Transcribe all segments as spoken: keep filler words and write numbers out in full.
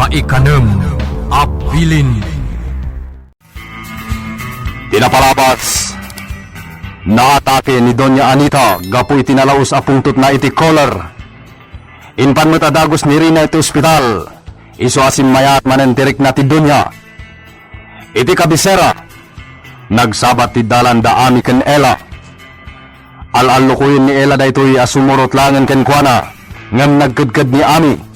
Maikanem a bilin. Ti napalabas, naatake ni Doña Anita gapu iti nalaus a pungtotna iti cooler. Impan met a dagus ni Rina iti ospital, isu a simmayaat manen ti rikna ti Doña. Iti kabisera, nagsabat ti dalan da Ami ken Ella. Al-allukoyen ni Ella daytoy a sumurot laengen kenkuana, ngem nagkedked ni Ami.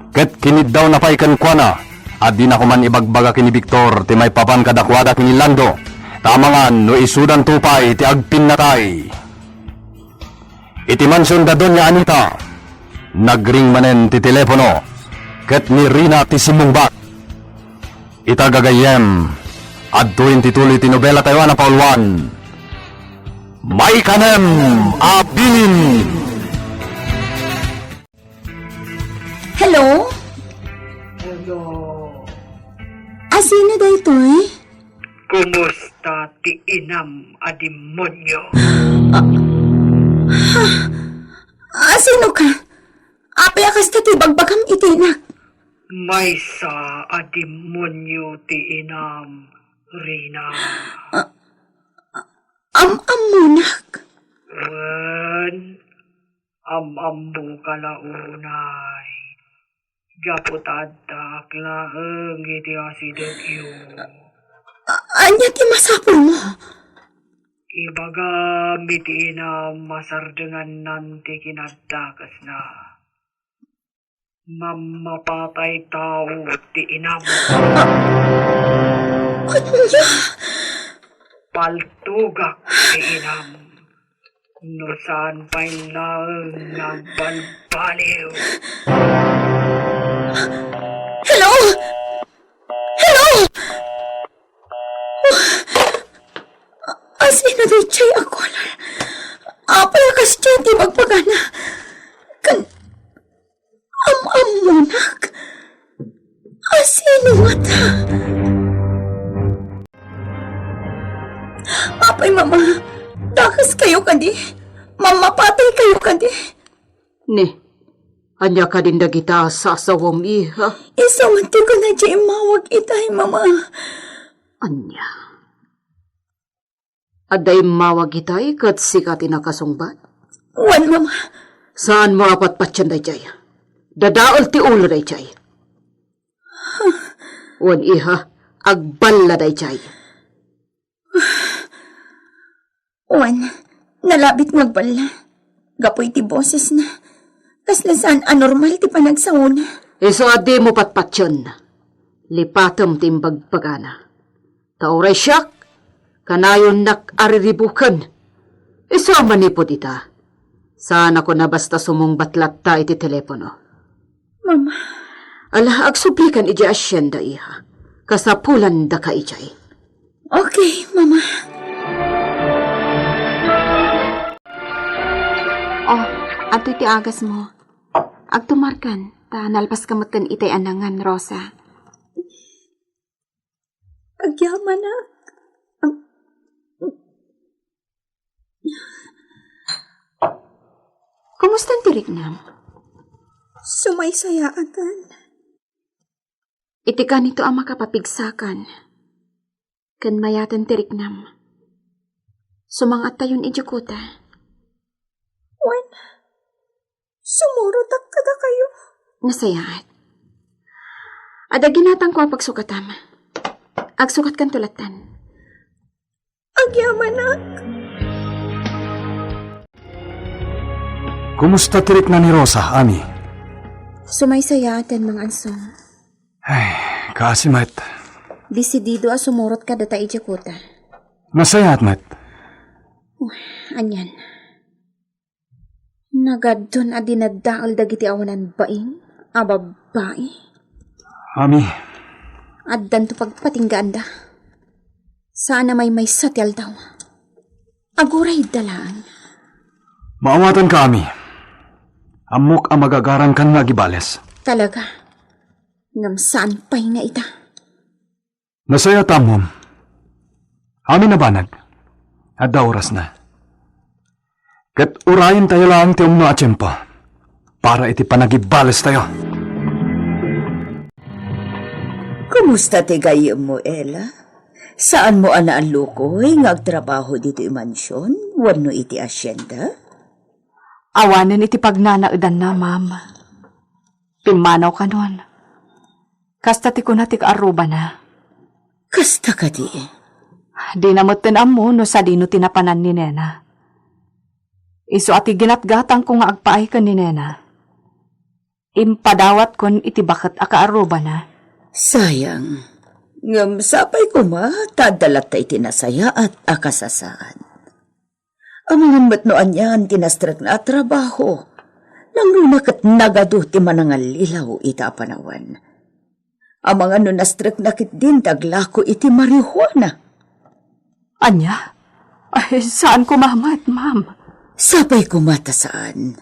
Ket kiniddawna pay kenkuana a dina koman ibagbaga ken ni Victor ti maipapan kadakuada ken ni Lando, ta amangan no isudanto pay ti agpinnatay. Iti mansion da Doña Anita, nagring manen ti telepono, ket ni Rina ti simmungbat. Ita gagayyem, adtoyen ti tuloy ti nobelatayo a napauluan, Maikanem a Bilin. Hello? Hello. Asino daytoy? Kumusta ti inam a demonyo? Ah, ha? Asino ka? Apay a kasta ti bagbagam iti inak? Maysa a demonyo ti inam, Rina. Ah, am-ammonak? Wen, am-ammoka la unay. Gapu ta addaak laeng iti asidegyo. A-, ania ti masapulmo? Ibagam iti inam a sardengannan ti kinadakesna. Mammapatay tao ti inam. Ania? Paltugak ti inam. No saan pay laeng nga agbalbaliw. Hello? Hello? Asino daydiay a caller? Apay a kasdiay ti bagbagana? Kan, am-ammonak? Asino ngata? Apay, Mama, dakeskayo kadi? Mammapataykayo kadi? Ne, ania kadin dagita a sasawem, iha? Isu met ti kuna ti immawag itay, Mama. Ania? Adda immawag itay ket sika ti nakasungbat? Wen, Mama. Saanmo a patpatien daydiay. Dadael ti ulo daydiay. Wen, iha, agballa daydiay. Wen, nalabit nga agballa. Gapu iti bosesna, kasla saan a normal ti panagsaona. Isu a dimo patpatien. Lipatem ti imbagbagana. Ta uray siak, kanayonnak a riribuken. Isu a manipud ita, saanakon a basta sumungbat latta iti telepono. Mama. Ala, agsublikan idiay asienda, iha. Kasapulanda ka idiay. Okay, Mama. Oh, adtoy ti agasmo. Agtumarkan, ta nalpaska met ken itay a nangan, Rosa. Agyamanak. Kumusta ti riknam? Sumaysayaatan. Iti kanito a makapapigsakan, ken mayaten ti riknam. Sumang-attayon idiay kuta. Wen, sumurotak kadakayo. Nasayaat. Adda ginatangko a pagsukatam. Agsukatkanto lattan. Agyamanak. Kumusta ti rikna ni Rosa, Ami? Sumaysayaaten, Mang Ansong. Ay, kaasi met. Desidido a sumurot kadata idiay kuta. Nasayaat met. Uy, anian. Nagaddon a dinaddael dagiti awanan baing a babbai. Ami. Addanto pagpatinggaanda. Saan a maymaysa ti aldaw. Aguray da laeng. Maawatanka, Ami. Ammok a magagarankan nga agibales. Talaga. Ngem saan pay nga ita. Nasayaat a ammom. Amin a banag, adda orasna. Ket urayentayo laeng ti umno a tiempo para iti panagibalestayo. Kumusta ti gayyemmo, Ella? Saanmo a naallukoy nga agtrabaho ditoy mansion wenno iti hacienda? Awanen iti pagnanaedanna, ma'am. Pimmanaw kanon. Kasta ti kuna ti kaarrubana. Kasta kadi? Dina metten ammo no sadino ti napanan ni nena. Isu a ti ginatgatangko nga agpaay ken ni nena, impadawatkon iti baket a kaarrubana. Sayang. Ngem sapay koma ta adda latta iti nasayaat a kasasaan. Amangan met no anian ti nastrekna a trabaho. Nangruna ket nagadu ti manangallilaw ita a panawen. Amangan no nastrekna ketdin ti aglako iti marijuana. Ania? Ay, saan koma met, ma'am. Sapay koma ta saan.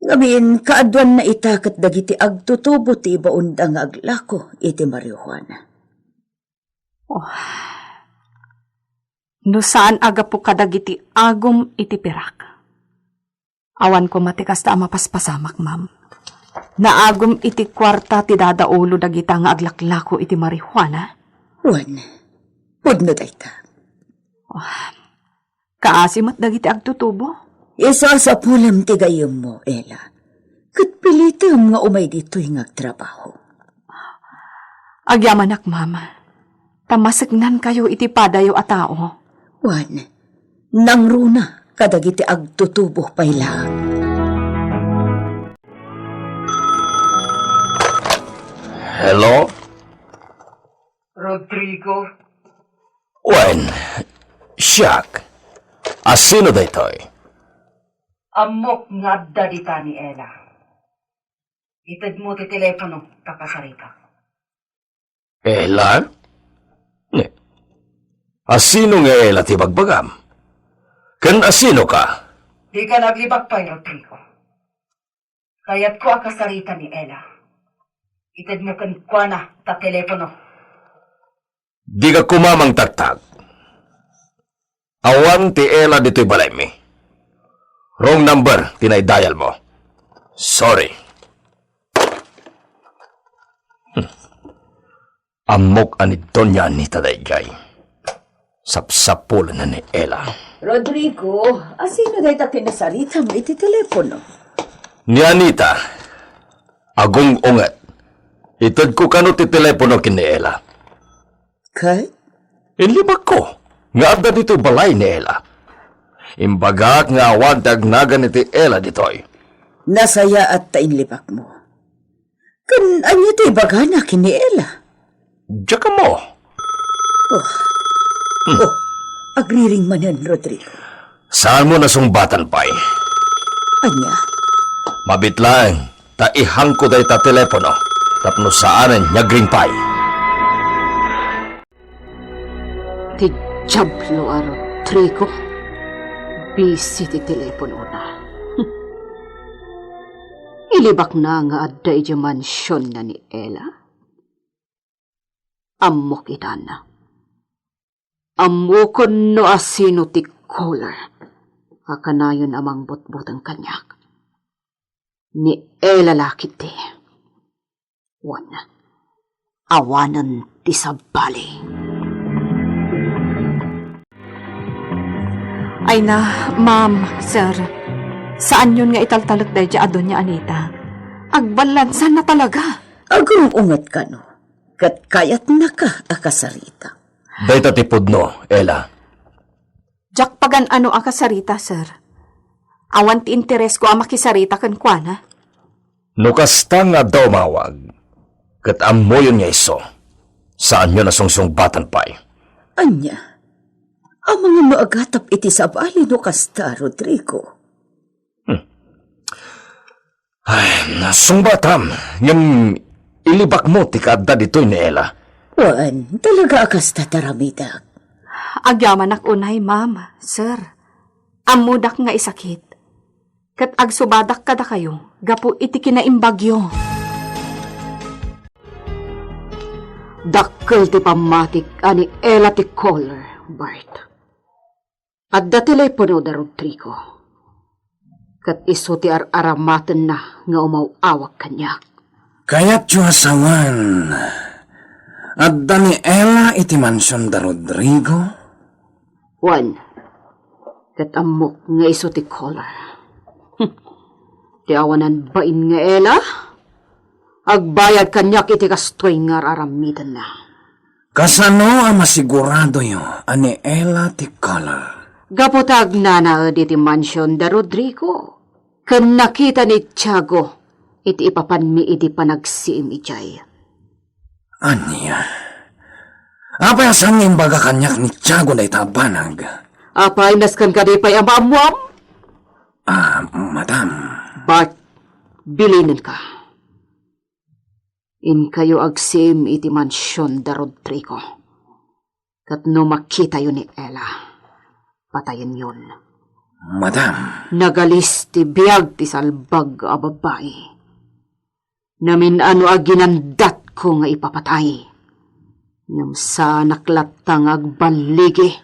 Ngamin, kaaduanna ita ket dagiti agtutubo ti ibaonda nga aglako iti marijuana. Oh. No saan a gapu kadagiti agum iti pirak. Awan koma ti kasta a mapaspasamak, ma'am. Naagum iti kuarta ti dadaulo dagita nga aglaklako iti marijuana. Wen, pudno dayta. Oh. Kaasi met dagiti agtutubo? Isasapulem ti gayyemmo, Ella. Ket pilitem nga umay ditoy nga agtrabaho. Agyamanak, ma'am. Ta maseknankayo iti padayo a tao. Wen, nangruna kadagiti agtutubo pay laeng. Hello? Rodrigo? Wen, siak. A sino daytoy? Ammok nga adda dita ni Ella. Itedmo ti telepono ta kasaritak. Ella? Ne. A sino nga Ella ti bagbagam? Ken a sino ka? Dika naglibak pay, Rodrigo. Kayatko a kasarita ni Ella. Itedmo kenkuana ta telepono. Dika koma mangtagtag. Awan ti Ella ditoy balaymi. Wrong number ti naidial mo. Sorry. Hmm. Ammok a ni Doña Anita daydiay. Sapsapulenna ni Ella. Rodrigo, a sino dayta ti nasaritam iti telepono? Ni Anita. Agung-unget. Itedko kano ti telepono ken ni Ella. Ket? Inlibakko nga adda ditoy balay ni Ella. Imbagak nga awan ti agnagan iti Ella ditoy. Nasayaat ta inlibakmo. Ken ania ti ibagana ken ni Ella? Diak ammo. Oh. Hmm. Oh, agriring manen, Rodrigo. Saanmo nasungbatan pay? Ania? Mabit laeng ta ihangko dayta telepono tapno saanen nga agring pay. Ti diablo a Rodrigo, busy ti teleponona. Ilibakna nga adda idiay mansionna ni Ella. Ammok itan. Ammokon no asino ti caller a kanayon a mangbutbuteng kaniak. Ni Ella la ketdi. Wen, awanen ti sabali. Ay na, ma'am, sir, saanyon nga italtalek daydiay a Doña Anita. Agballansanna talaga. Agung-unget kano, ket kayatnaka a kasarita. Dayta ti pudno, Ella. Diak pagan-ano a kasarita, sir. Awan ti interesko a makisarita kenkuana. No kasta nga adda umawag, ket ammoyon nga isu, saanyo a sungsungbatan pay. Ania? Amangan no agatap iti sabali no kasta, Rodrigo? Hmm. Ay, nasungbatam, ngem ilibakmo ti kaadda ditoy ni Ella. Wen, talaga a kasta ti aramidek. Agyamanak unay, ma'am, sir. Ammodak nga isakit. Ket agsubadak kadakayo gapu iti kinaimbagyo. Dakkel ti pammatik a ni Ella ti caller, Bart. Adda telepono da Rodrigo. Ket isu ti ar-aramatenna nga umaw-awag kaniak. Kayatyo a sawen, adda ni Ella iti mansion da Rodrigo? Wen, ket ammok nga isu ti caller. Ti awanan bain nga Ella, agbayad kaniak iti kastoy nga ar-aramidenna. Kasano a masiguradoyo a ni Ella ti caller? Gapu ta agnanaed iti mansion da Rodrigo, ken nakita ni Tiago iti ipapanmi idi panagsiim idiay. Ania? Apay a saan nga imbaga kaniak ni Tiago dayta a banag? Apay, nasken kadi pay a maammuam? Ah, madam. Bart, bilinenka. Inkayo agsiim iti mansion da Rodrigo. Ket no makitayo ni Ella, patayenyon. Madam. Nagalis ti biag ti salbag a babai. Namin-ano a ginandatko nga ipapatay. Ngem saanak latta nga agballigi.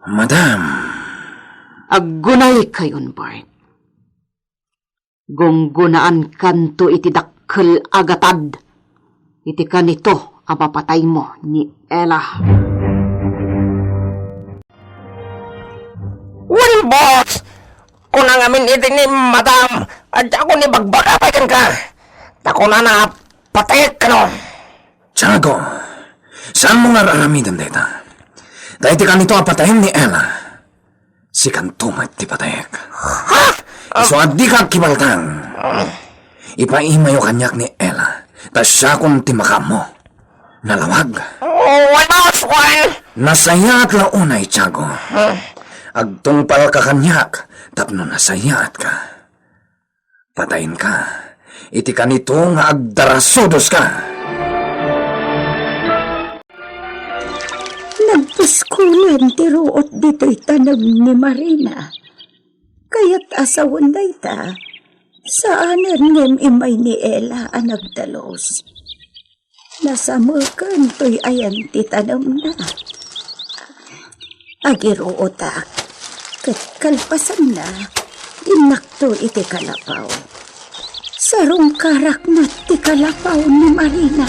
Madam. Aggunaykayon, Bart. Gunggunaankanto iti dakkel a gatad iti kanito a mapataymo ni Ella. Well, boss, kuna ngamin iti ni madam, adda ko ni bagbaga pay kenka. Ta kunana, patek kano. Tiago, saanmo nga ar-aramiden dayta. Ta iti kanito a patayen ni Ella, sikanto met ti patek. Ha? Isu a dika agkibaltang. Ipaimayo kaniak ni Ella, ta siakon ti makaammo. Nalawag. Oh, ano, Juan? Nasayaat la unay, Tiago. Agtungpalka kaniak tapno nasayaatka. Patayenka iti kanito nga agdarasudoska. Nagpuskulan ti ruot ditoy tanem ni Marina. Kayat a sawen dayta, saanen ngem immay ni Ella a nagdalus. Nasameken toy ayan ti tanemna. Agiruotak, ket kalpasanna, dinnakto iti kalapaw. Sarungkarak met ti kalapaw ni Marina.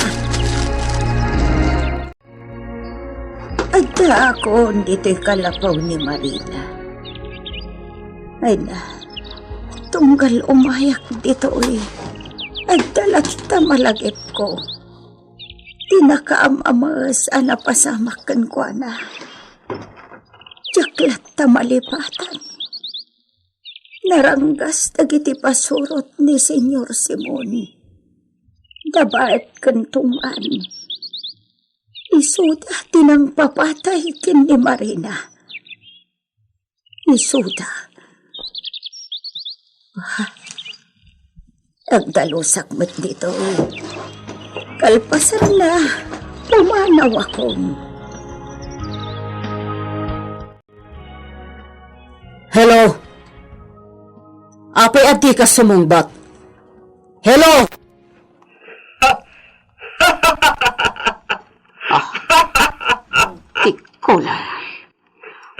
Addaakon ditoy kalapaw ni Marina. Ay na, tunggal umayak ditoy, adda latta malagipko. Ti nakaam-ames a napasamak kenkuana. Diak latta malipatan. Naranggas dagiti pasurot ni Señor Simon. Dabaet ken tunggan. Isuda ti nangpapatay ken ni Marina. Isuda. Ah, agdalusak met ditoy. Kalpasanna, pumanawakon. Hello? Apay a dika sumungbat? Hello? Ah, ti kula.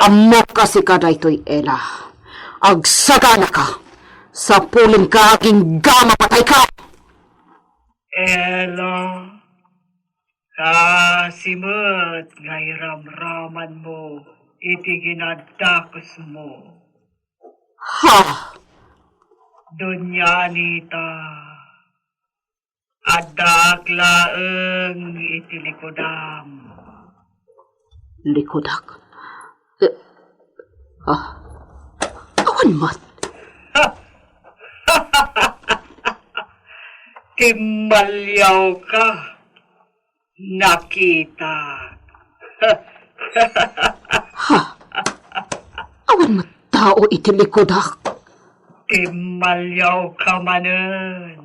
Ammok a sika daytoy, Ella. Agsaganaka. Sapulenka agingga a mapatayka. Ella, kasi met nga iramramanmo iti ginaddakusmo. Ha? Doña Anita, addaak laeng iti likudam. Likudak? Eh, ah, awan met. Timmaliawka. Nakita. Ha? Awan met tao iti likudak. Timmaliawka manen.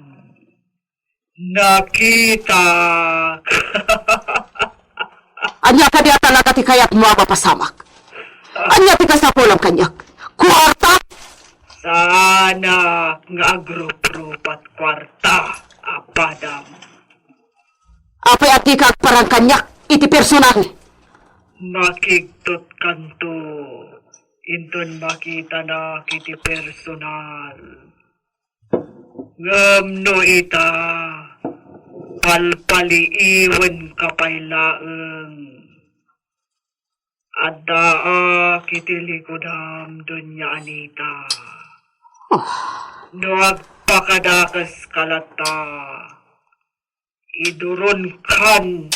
Nakita. Ania kadi a talaga ti kayatmo a mapasamak? Ania ti kasapulam kaniak? Kuarta? Saanak nga agruprupat kuarta, apadam. Apay a dika agparang kaniak iti personal? Makigtotkanto inton makitanak iti personal. Ngem no ita, Palpaliiwenka pay laeng. Addaak iti likudam, Doña Anita. Oh. No agpakadakeska latta, iduronkan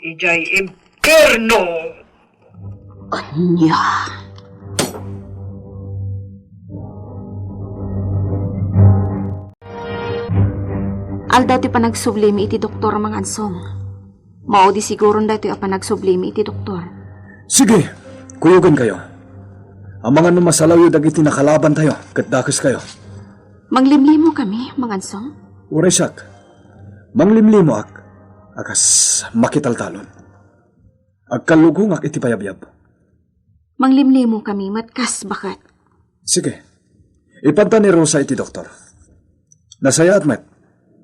idiay impierno. Ania? Aldaw ti panagsublimi iti doktor, Mangansong. Maudi siguron daytoy a panagsublimi iti doktor. Sige, kuyogenkayo. Amangan no masalawyo dagiti nakalabantayo ket dakeskayo. Manglimlimokami, Mangansong? Uray siak. Manglimlimoak a kas makitaltalon. Agkallugongak iti payabyab. Manglimlimokami met kas baket. Sige. Ipanta ni Rosa iti doktor. Nasayaat met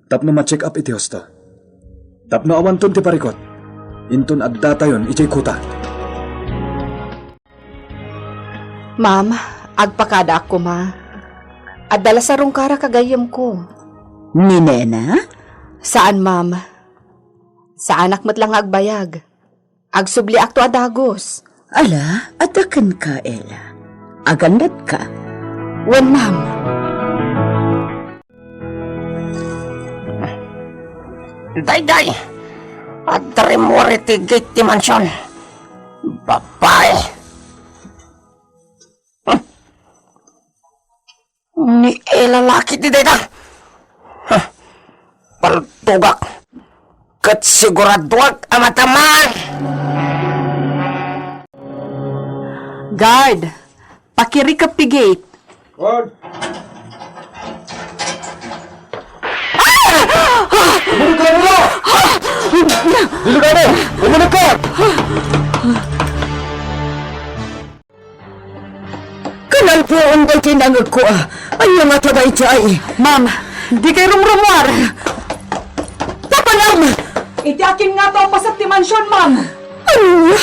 tapno ma-check up iti husto. Tapno awanton ti parikut, inton addatayon idiay kuta. Ma'am, agpakadaak koma. Adda la sarungkarak a gayyemko. Ni Nena? Saan, ma'am. Saanak met la nga agbayag. Agsubliakto a dagus. Ala, adda kenka, Ella. Agannatka. Wen, ma'am. Daydiay, adda rimmuar iti gate ti mansion. Babae. Ni Ella la ketdi dayta. Huh. Paltogak. Ket siguradoak a matamaan. Guard, pakirikep ti gate. Guard. Umunegka, Ella! Delikado! Umunegka! Kanalbuong daytoy nangegko a. Ania ngata daydiay? Ma'am, dikay rumrumuar. Tapanam! Iti akin ngato a paset ti mansion, ma'am. Ania?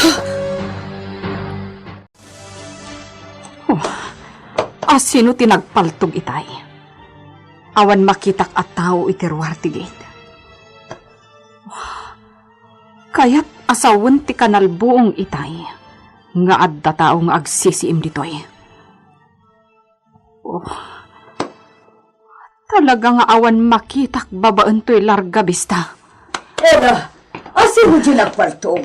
Oh, asino ti nagpaltog itay? Awan makitak a tao iti ruar ti gate. Oh, kayat a sawen ti kanalbuong itay nga adda tao nga agsisiim ditoy. Oh, talaga nga awan makitak babaen toy larga bista. Ella, asino ti nagpaltog?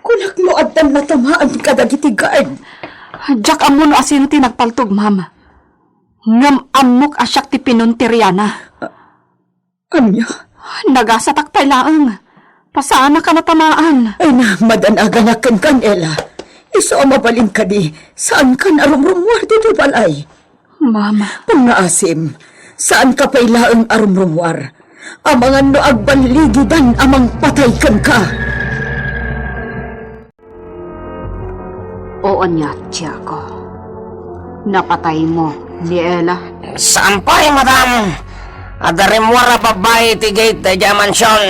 Kunak no addan natamaan kadagiti guard. Diak ammo no asino ti nagpaltog, ma'am. Ngem ammok a siak ti pinunteriana. Ania? Nagasatak pay laeng. Pasaanak a natamaan. Ay na, madanaganak kenka, Ella. Isu a mabalin kadi, saankan a rumrumuar ditoy balay. Ma'am. Pangngaasim, saanka pay laeng a rumrumuar. Amangan no agballigidan a mangpatay kenka. O ania, Tiago? Napataymo ni Ella? Saan pay, madam. Adda rimmuar a babbai iti gate daydiay a mansion.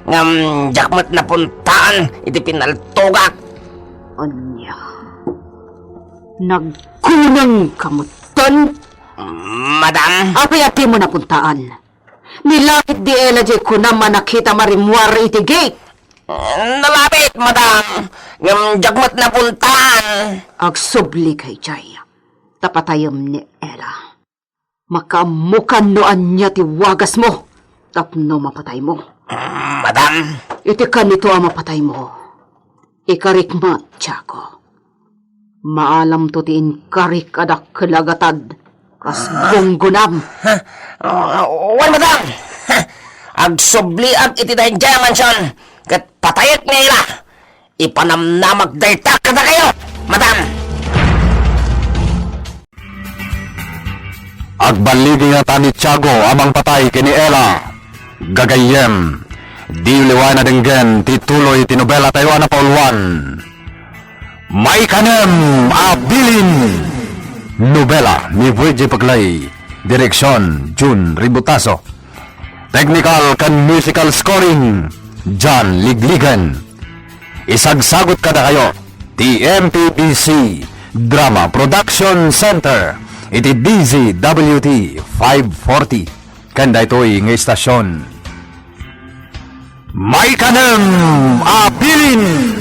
Ngem diak met napuntaan iti pinaltogak. Ania? Nagkunangka metten? Madam. Apay a dimo napuntaan? Nilapit di Ella diay kunam a nakitam a rimmuar iti gate. Nalapit, madam. Ngem diak met napuntaan. Agsubli kay jay. Ta patayem ni Ella. Makaammokan no ania ti wagasmo tapno mapataymo. Madam. Iti kanito a mapataymo, ikarik met, Tiago. Maalamto ti inkarik a dakkel a gatad kas gunggonam. Ha? Ah, wen, madam. Ha? Agsubliak iti daydiay a mansion ket patayek ni Ella. Ipanamnamak dayta kadakayo, madam. Agballigi ngata ni Tiago a mangpatay ken ni Ella. Gagayyem, diyo liwayan a denggen ti tuloy ti nobelatayo a napauluan. Maikanem a Bilin. Nobela ni Virgie Paglay. Direksion, Jun Ributaso. Technical ken musical scoring, John Ligligan. Isagsagut kadakayo ti M P B C Drama Production Center iti D Z W T five forty. Ken daytoy nga istasyon. Maikanem a bilin.